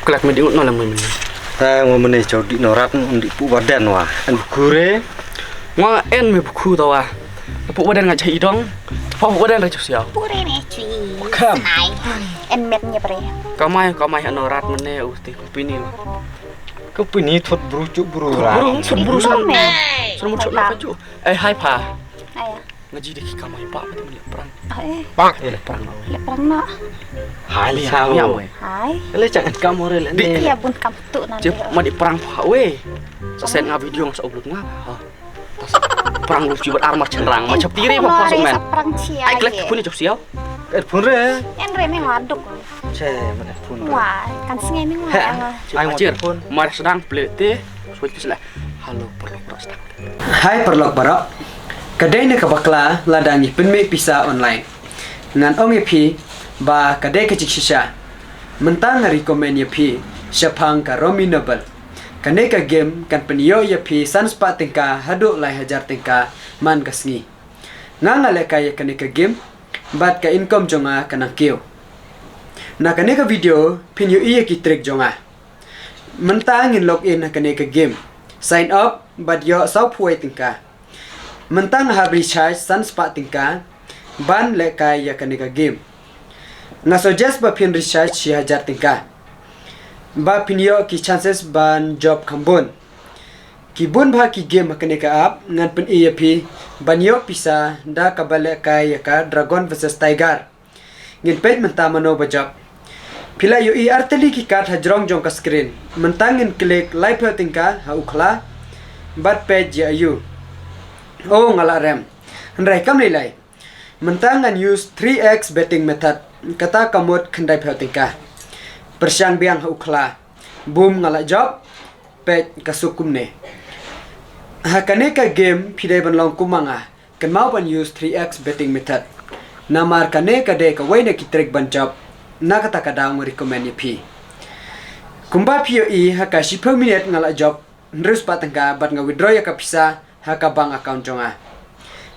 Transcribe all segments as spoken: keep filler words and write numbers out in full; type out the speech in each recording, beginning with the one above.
Klak me di ngut no la me mene. Ta ngo mene chau di no rat un di pu badan wa. An kure. Ngo en me buku tawa. Pu badan nga chai dong. Pu badan ra chau siau. Pure ne chui. Kam. Ai. En met nya pre. Kamai kamai ano rat mene usti kupini. Kupini thot bru chuk bru rat. Bru thot bru san. San mo chuk na ka chu. Eh hai pa. Aya. Nga ji dei ki kamai ba mati mali perang. Ai. Bang. Eh perang. Le perang na. Hai le sao. Hai. Le chang kamore le. Di ya bun kam tu na. Cep ma di perang pa we. Sa sen nga video nga sa upload nga. Ha. Perang lu jibat armar cenderang ma chap tire ma pasuk men. Perang cia. Ai klek pun ni chap siau. Eh pun re. En re me ngaduk. Che mana pun. Wah, kan sengai me ngai. Ai mo pun. Mar sedang plete. Suai kislah. Halo perlu perlu sedang. Hai paralok baroh. Ka dei na ka bakla lada ngi pynmih pisa online. Ngan ong ïa phi ba ka dei ka jingshisha. Mynta nga recommend ïa phi shaphang ka Rummy Noble. Kane ka game kan pynïoh ïa phi san spah tyngka haduh lai hajar tyngka man ka sngi. Nga nga lehkai ïa kane ka game bad ka income jong nga ka nang kiew. Na kane ka video phin ïohi ïa ki trick jong nga. Mynta ngin log in ha kane ka game. Sign up bad ïoh saw phew tyngka. Mynta nga hap recharge san spah tyngka ban lehkai ïa kane ka game. Nga suggest ba phin recharge shi hajar tyngka ba phin ïoh ki chances ban job kham bun. Ki bun bha ki game ha kane ka app ngan pyni ïa phi ban ïoh pisa da kaba lehkai ïa ka Dragon versus Tiger. Ngin peit mynta mano ba jop. Phi la ïohi artylli ki kat ha jrong jong ka screen. Mynta ngin klik lai phew tyngka ha u khla bad peit ïa aïu. Oh nga la rem. Hynrei kam lei lei. Mynta ngan use three X betting method. Kata ka mut khyndai phew tyngka. Pyrshang biang ha u khla. Bum nga la jop. Peit ka suk kumne. Ha kane ka game phi dei ban long kum ma nga. Kynmaw ban use three X betting method. Namar kane ka dei kawei na ki trick ban jop. Na kata ka daw nga recommend ïa phi. Kumba phi ïohi ha ka shiphew minit nga la jop hynriew spah tyngka bad nga withdraw ïa ka pisa ha ka bank account jong nga.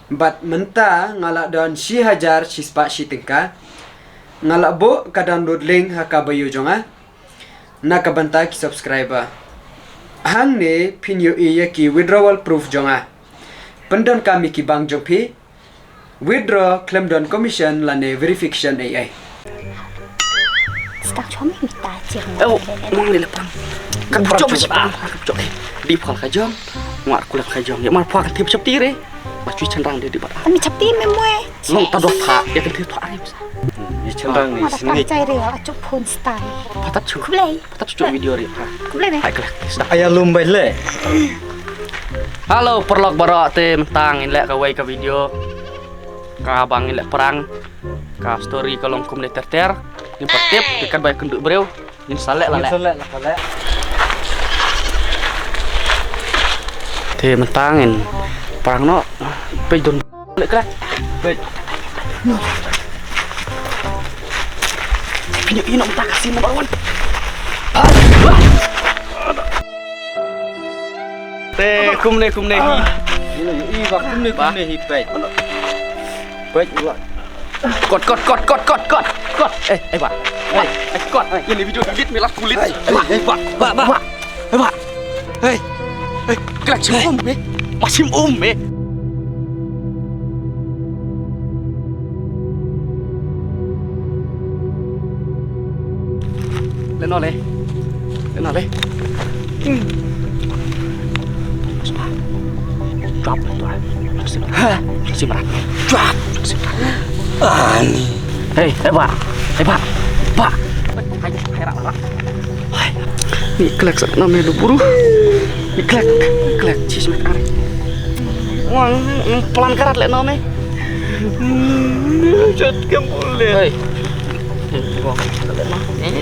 Bad mynta nga la don shi hajar shi spah shi tyngka. Nga la buh ka download link ha ka bio jong nga. Na ka bynta ki subscriber. Hangne phin ïohi ïa ki withdrawal proof jong nga. Pyndonkam ïa ki bank jong phi. Withdraw khlem don commission lane verification ei ei. Stang chom mi ta chir. Oh, mang le lepang. Ka buchok ba sha. Ka buchok. Di phal ka jong. Ngar kulak ka jong. Ya mar phal ka tip chap tire. Ba chui chandang de di ba. Ami chap tire me moe. Long ta dok tha. Ya kan tip tha ari. Ni chandang ni sini. Chai re ya chuk phone style. Patat chu. Kublai. Patat chu video ri pha. Kublai me. Hai kelak. Aya lum bai le. Halo paralok baroh te mynta ngin leh kawei ka video. Kaba ngin leh prank. Ka story ka long kumne ter ter. Ngin pat tip te katba kynduh briew. Ngin sa leh la leh. Ngin sa leh la leh. Te mynta ngin prank noh. Peit don. Leh kra. Peit. Pynïoh ïa noh mynta ka scene number one. Te kumne kumne hi. Ïa noh ïa i ba kumne kumne hi peit. Peit. Kot kot kot kot kot kot. Kot. Eh, eh ba. Eh, eh kot. Ïa ni video delete me lah kulit. Eh, eh ba ba ba. Eh ba. Hey, hey, kelak chim um me. Ba chim um me. Leh noh le. Leh noh le. Drop le tuan. Sim. Ha, sim rat. Drop. Sim rat. Ani. Hey, hey ba. Hey ba. Ba. Hai, hai rat rat. Ni klek sa na me lu buru. Ni klek, klek chis me kare. Wang, plan karat le no me. Chat ke mule. Hey.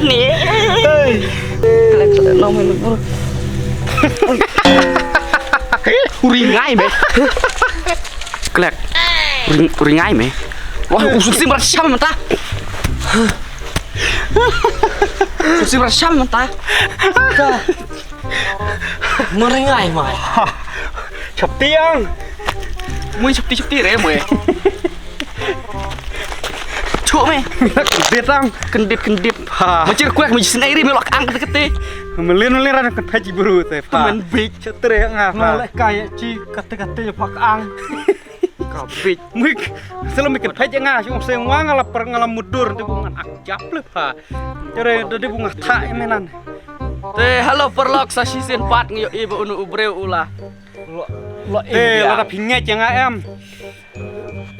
Ni. Hey. Klek sa le no me lu buru. Uri ngai me. Klek. Uri, uri ngai me. Wah, usuk sim rat sham mata. Suk sim rat sham mata. Ka. Meringai mai. Chapti ang. Mui chapti chapti re mui. Chuk me. Kendit ang. Kendit kendit. Ha. Ma chir kwek ma jisnei ri me lok ang kate kate. Melin melin ran kan phaji bru te pha. Temen bik. Chatre nga pha. Lek kaya chi kate kate pha ang. Ka bik. Mik. Selo mi kan phaji nga sung se nga ngala per ngala mudur te bu ngan ak jap le pha. Jare dadi bu nga tha emenan. Te hello paralok, sa shisien pat ngi ïohi ba unu u briew u la. Lo, lo, eh, lada phi ngeit ïa nga em.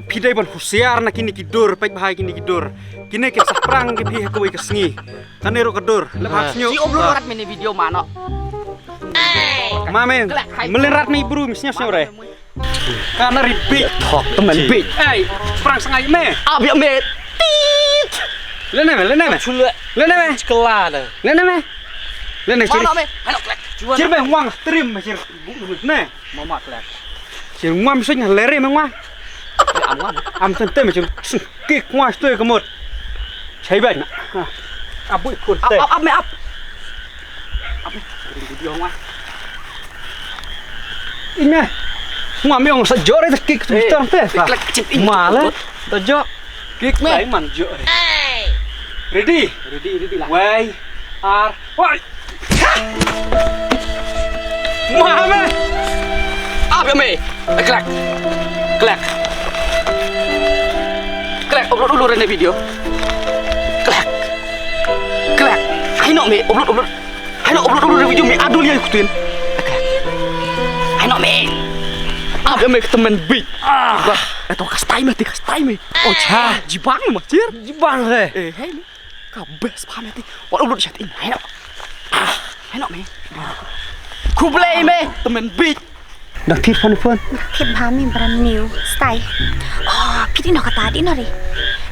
Phi dei ban husiar na kine ki dur, peit bha ïa kine ki dur. Kine ki sa prang ki phi ha kawei ka sngi. Kane ruh ka dur, leh bha sñiuh. Ki um lo rat mini video mano. Ma me, melin rat mi bru mi sñiuh sñiuh re. Ka na ri bit. Thok temen bit. Ei, prang sngai me. Ab ïa me. Tit. Leh ne me, leh ne me. Chule. Leh ne me. Chkela ne. Leh ne me. Leh ne chiri. Mano me. Ano klek. Chir me wang trim me chir. Ne. Mama klek. Chir ngam sing lere me ngwa. Am ngam. Am tente me chir. Kik ngwa stoi kemot. Chai bai na. Abui kun te. Ap ap me ap. Ap me. Video ngwa. Ine. Ngwa me ong sa jore te kik tu tang te. Male. Ta jo. Kik me. Man jo. Ready. Ready ready lah. Wei. Ar. Wai. Mah me. Ap ïa me. Eh, klek. Klek. Klek, upload dulu rene video. Klek. Klek. Ai no me, upload, upload. Ai no, upload dulu rene video me, adul ya ikutin. Klek. Ai no me. Ap ïa me temen bit. Ah. Bah, eh, to kastai me, ti kastai me. Oh, cha. Jibang me, cir. Jibang re. Eh, hey. Ka best pa me ti. Wat upload chat in. Hai no. Ah, hai no me. Khublei me. Temen bit. Dak thir phone phone. Thir ba me brand new style. Oh, phi di no kata di no re.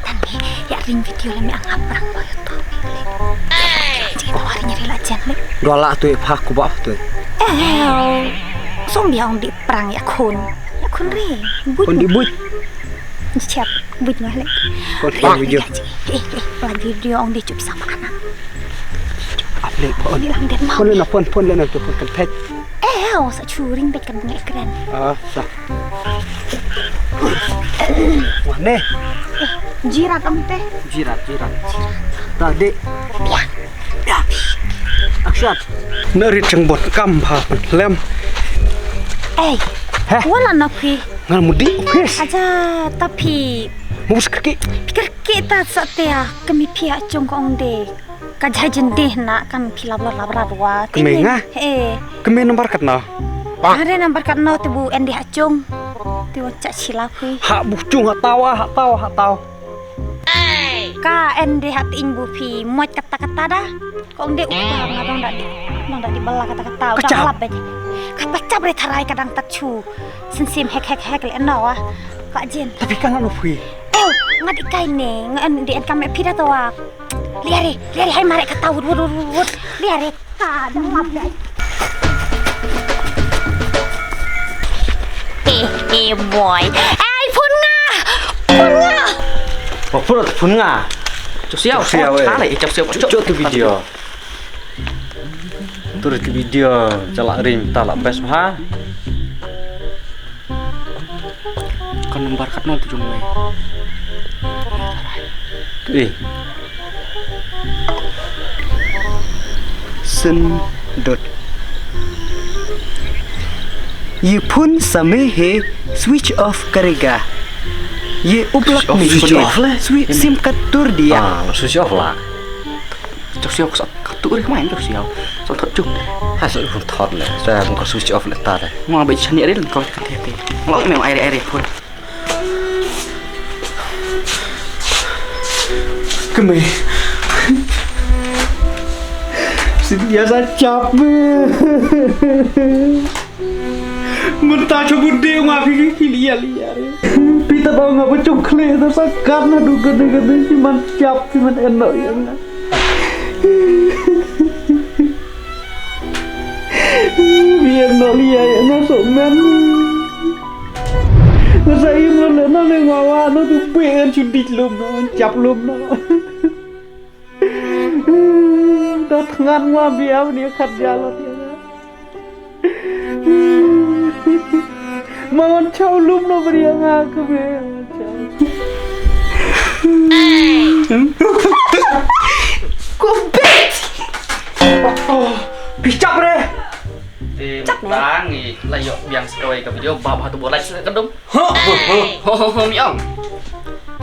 Tan me ya ring video le me ang aprang ba YouTube le. Ji no ring ri la jen le. Dua la tu pha ku ba tu. Eh. Song biang di prang ya khun. Ya khun re. But. Khun di but. Chap, buit nga leh. Kon kon video. Eh, eh, la video ong di chup sama anak. Ap leh phone. Di lang den mau. Phone leh na phone, phone leh na phone kan phet. Eh, oh, sa churing bet kan bunga ekran. Ah, sa. Wah, ne. Eh, jirat am teh. Jirat, jirat. Tadi. Ya. Ya. Action. Na rit chang bot kam pha lem. Eh. Heh. Wala na phi. Ngan mudi office. Aja ta phi. Mus kerki. Phi kerki ta sa te a kemi phi a chung kong de. Ka jai jin de na kan phi lab lab lab rad wa. Kemi nga? Eh. Kemi number kat na. Are number kat na te bu en de ha chung. Te wa cha sila phi. Ha bu chung ha tawa ha tawa ha tawa. Ka en de ha ting bu phi moj kata kata da. Kong de upa nga dong da di. Dong da di bala kata kata. Ka udah chap. Lap aja. Ka pachap re tharai ka dang tat chu. Sen sim hek hek hek le no ah. Ka jin. Tapi ka ngan uphi. Oh, nga di kai ne, nga en di en ka me phi da to ah. Liare, liare hai mare kata wut wut wut wut. Liare ka dang lap dai. Eh, eh, boy. Eh, phone nga. Phone nga. Oh, phone, phone nga. Chop siaw. Chop siaw, eh. Chop siaw, eh, chop siaw. Chop tu video. Tu ri ki video chalak ring ta lak best bha. Kan number kat nol tu jong me. Eh. Sen dot. Ye phone sa me he switch off karega. Ye ublak me switch off le. Switch sim kat tur dia. Ah, switch off la. Chok siaw ka sot ka tu ri kmai chok siaw. Sot thot chung. Ha sot thot le. Sa ka switch off le ta le. Mo ba chani ri ko ka te te. Lo me ai ai ri phone. Kmai. Sin ya sa chap. Mynta chop u dei nga phi phi lia lia re. Phi ta ba nga ba chop khle ta sa kat na du ka de ka de si man chap si man en no ya nga. Phi en no lia ya nga so man. Nga sa im lo le no ne nga wa no tu pe en chu dik lum no chap lum no. Da thngan wa bia ni khat ja lo. Ma wan chaw lum no bria nga ka be. Ko Tang ngi la ïoh biang sa kawei ka video ba ba tu bolai sila ka dum. Ho ho ho. Ho ho ho mi ong.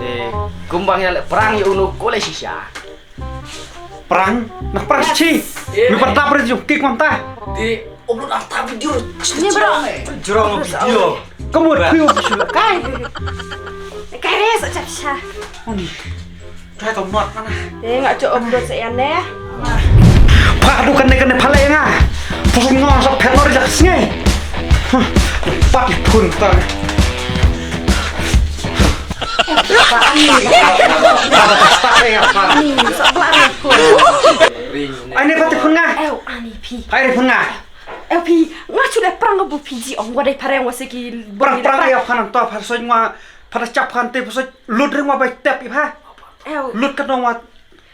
Te kumba ngi la leh prank ïa uno ko leh shisha. Prank? Nak prank shisha? Ngi pat tap re jong kik mam ta. Te upload arta video. Ni bro. Jrong video. Kamu dah piu sila kai. Kai re sa chap sha. Oni. Trai tong not mana. Eh, ngak cok upload sa yan deh. Pha du kane kane pha leh nga. Pusing ngong sa phet nor jak snge. Pat i phun ta. Pha da pasta ya pha. Ni sa bla ni phun. Ai ni pat i phun nga. Eu ani phi. Ai ni phun nga. Eu phi, nga chu le prang bu phi ji ong wa dei phareng wa se ki. Prang prang ya pha nang to pha soi nga pha da chap phan te pha soi lut ring wa bai tep i pha. Eu. Lut ka dong wa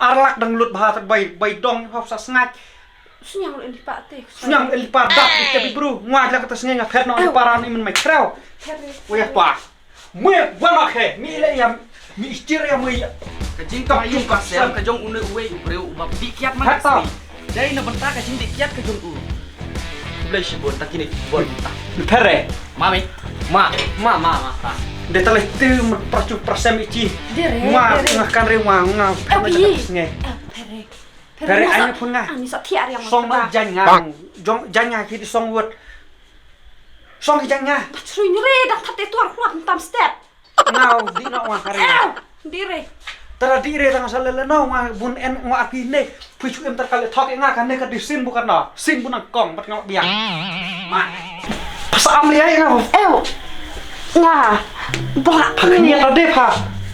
ar lak dang lut bha tak bai bai dong i pha sa sngat. Sunyang lu en lipa te. Sunyang en lipa dap i tep i bru. Nga la ka ta snge nga phet no lipa ran i men mai krau. Phet ni. Wa ya pa. Mui wa ma khe mi le ya mi istir ya mui. Ka jing ka yung ka sem ka jong une uwei u breu u bap di kiat man. Hata. Dei na benta ka jing di kiat ka jong u. Blei shi bon ta kini bon ta. Phere. Mami. Ma ma ma ma ta. De ta le tu pra chu pra sem i chi. Dire. Ma nga kan re ma nga. Abi. Nge. Phere. Phere ai ni phun nga. Ani sa thiar yang. Song ma jan nga. Jong jan nga ki di song wut. Song ki jan nga. Ba chrui ni re dang thate tuar khmat tam step. Nau di no wa kari. Dire. Tara dire tang sa lele no wa bun en wa aki ne. Pui chu em tar kale thok nga kan ne ka di sin bu kan no. Sin bu nang kong bat nga biang. Ma. Pasa am liai nga. Eu. Nga. Bla. Pha kini ta de pha.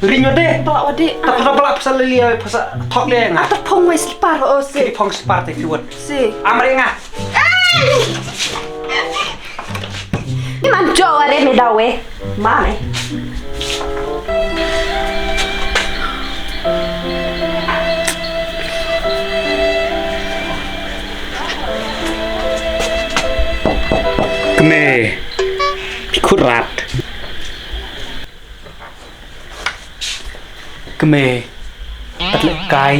Rinyo de. Bla wa de. Ta pha bla pasa lele pasa thok de nga. Ata phong wei slipar o se. Ki phong slipar te ki wot. Se. Am re nga. Ni man jo wa re me da we. Ma me. Kme. Khut rat. Kme. Pat leh kai.